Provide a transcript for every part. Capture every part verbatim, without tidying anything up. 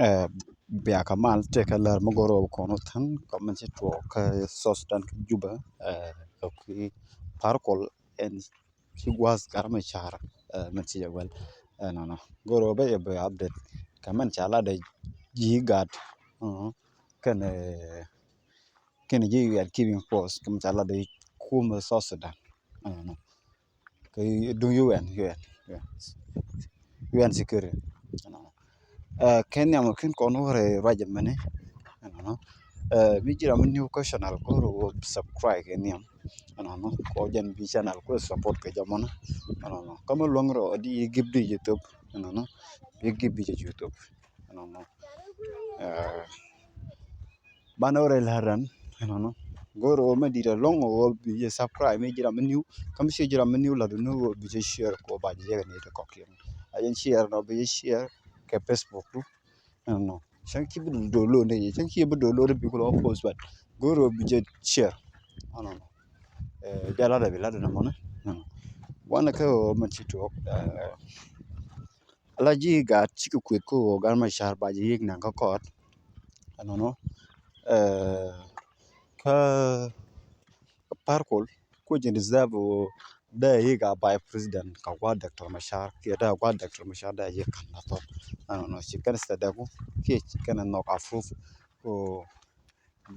Ɛ, bia kɛ mal tëëkɛ lär mi go̱r ɣöö kɔn wä thän kɛ min ci tuɔɔk kä South Sudan kä Juba, ɛ, kɛ kui̱ Par Kuol ɛn ci gua̱a̱th Gat Macar, ɛ, min ci jɛ guɛl. Ɛnɔnɔ go̱r ɣöö bä jɛ bi update kɛ min ca latdɛ ji̱ IGAD, ɛ, kɛnɛ, kɛnɛ ji̱ IGAD keeping force kɛ min ca latdɛ kumɛ South Sudan. Ɛnɔnɔ kɛ duŋ UN, UN, UN security. Ɛ, kɛ nhiam kin kɔn wä rɛy ruac ɛmɛni. Ɛnɔnɔ. Ɛ, mi ji̱ ram mi new kä channel kɔ rɔ subscribe kɛ nhiam. Ɛnɔnɔ. Kɔ jɛn bi channel kɔ support kɛ jɛ mɔnɔ. Ɛnɔnɔ. Kä mi luäŋ rɔ di gift di jɛ thop. Ɛnɔnɔ. Bi gift di jɛ thop. Ɛnɔnɔ. Ɛ, banɛ wä rɛy la̱t ran. Ɛnɔnɔ. Go̱r ɣöö mɛ di̱t ɛlɔ̱ŋ ɣöö bi jɛ subscribe mi ji̱ ram mi new. Kä mi ci ji̱ ram mi new la̱t ni ɣöö bi jɛ share kɔ ba jɛ yɛ kɛ ni ti kɔ̱kiɛn. A jɛn share nɔ bi jɛ share kɛ Facebook du. Ɛnɔnɔ. Cäŋ ci bi download ni, cäŋ ci bi download bi kulɛ post, but go̱r ɣöö bi jɛ share. Ɛnɔnɔ. Ɛ, jɛ lat ɛ bi lat ɛnɔ mɔnɛ. Ɛnɔnɔ. Wanɛ kɛ ɣöö mɛ ci tuɔɔk, ɛ, ala ji̱ IGAD cikɛ kueth kä ɣöö Gat Macar ba jɛ yiëk naŋ kä court. Ɛnɔnɔ. Ɛ, kä Par Kuol kuec in deserve ɣöö dee yiëk a vice president kɛ gua̱a̱th Doctor Macar kiɛ dee gua̱a̱th Doctor Macar dee yiëk kɛn la thɔt. Ɛnɔnɔ ci kɛn sɛdɛku kiɛ ci kɛn nhɔk approve ɣöö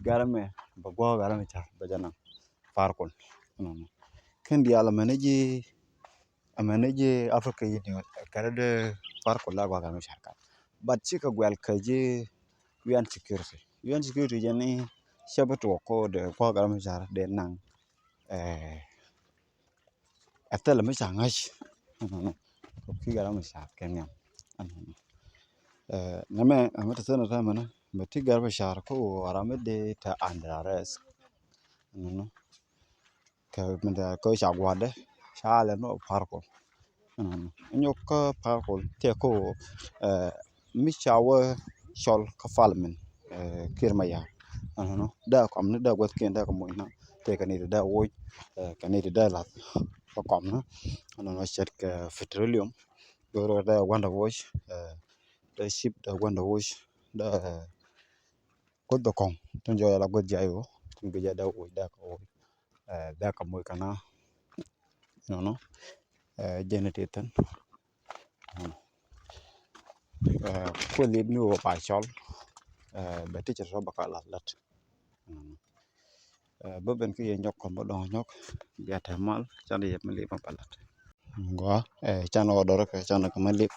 Gat mɛ bɛ gua̱a̱th Gat Macar bɛ jɛ naŋ Par Kuol. Ɛnɔnɔ. Kɛn diaal mɛn ji̱ Ɛmɛn ni ji̱ Africa Union kɛnɛ dee Par Kuol la gua̱a̱th Gat Macar kat. But cikɛ guɛl kɛ ji̱ UN security. UN security jɛ ni cɛ bi tuɔɔk kɔ dee gua̱a̱th Gat Macar dee naŋ, ɛ, ɛ thilɛ mi ca ŋa̱c. Ɛnɔnɔ. Kɛ kui̱ Gat Macar kɛ nhiam. Ɛnɔnɔ. Ɛ, nɛmɛ, ɛmɛ te thin ɛ tɛmɛnɛ mɛ ti Gat Macar kä ɣöö ram mi dee te under arrest. Ɛnɔnɔ. Kɛ min te kɛ ca gua̱dɛ ca lɛ nɔ Par Kuol. Ɛnɔnɔ. Nyɔk kä Par Kuol tëë kä ɣöö, ɛ, mi ca wä cɔl kä parliament, ɛ, Kiir Mayar. Ɛnɔnɔ. Dee kɔm ni dee guäthkiɛn dee kɛ moc na tëë kɛ ni ti dee woc, ɛ, kɛ ni ti dee lath kɛ kɔm ni. Ɛnɔnɔ ce̱tkɛ petroleum. Go̱o̱rä dee gua̱ndɛ woc, ɛ, dee ship dee gua̱ndɛ woc, dee guäth dee kɔŋ tin jɔɔc ala guäth jiac ɣöö tin bi jɛ dee woc dee kɛ woc. Ɛ, dee kɛ moc kɛ na. Ɛnɔnɔ. Ɛ, jɛn ti thin. Ɛ, kuɛ lip ni ɣöö ba cɔl. Ɛ, bɛ ti cɛ tɔ bɛ ka lath lät. Ɛnɔnɔ. Ɛ, bä ben kä yɛ nyɔk kɔn bä dɔ̱ŋ nyɔk. Bia te mal can yɛ mi lip ma ba lät. Gua, ɛ, can ɔ dɔrä kɛ can kɛ ma lip.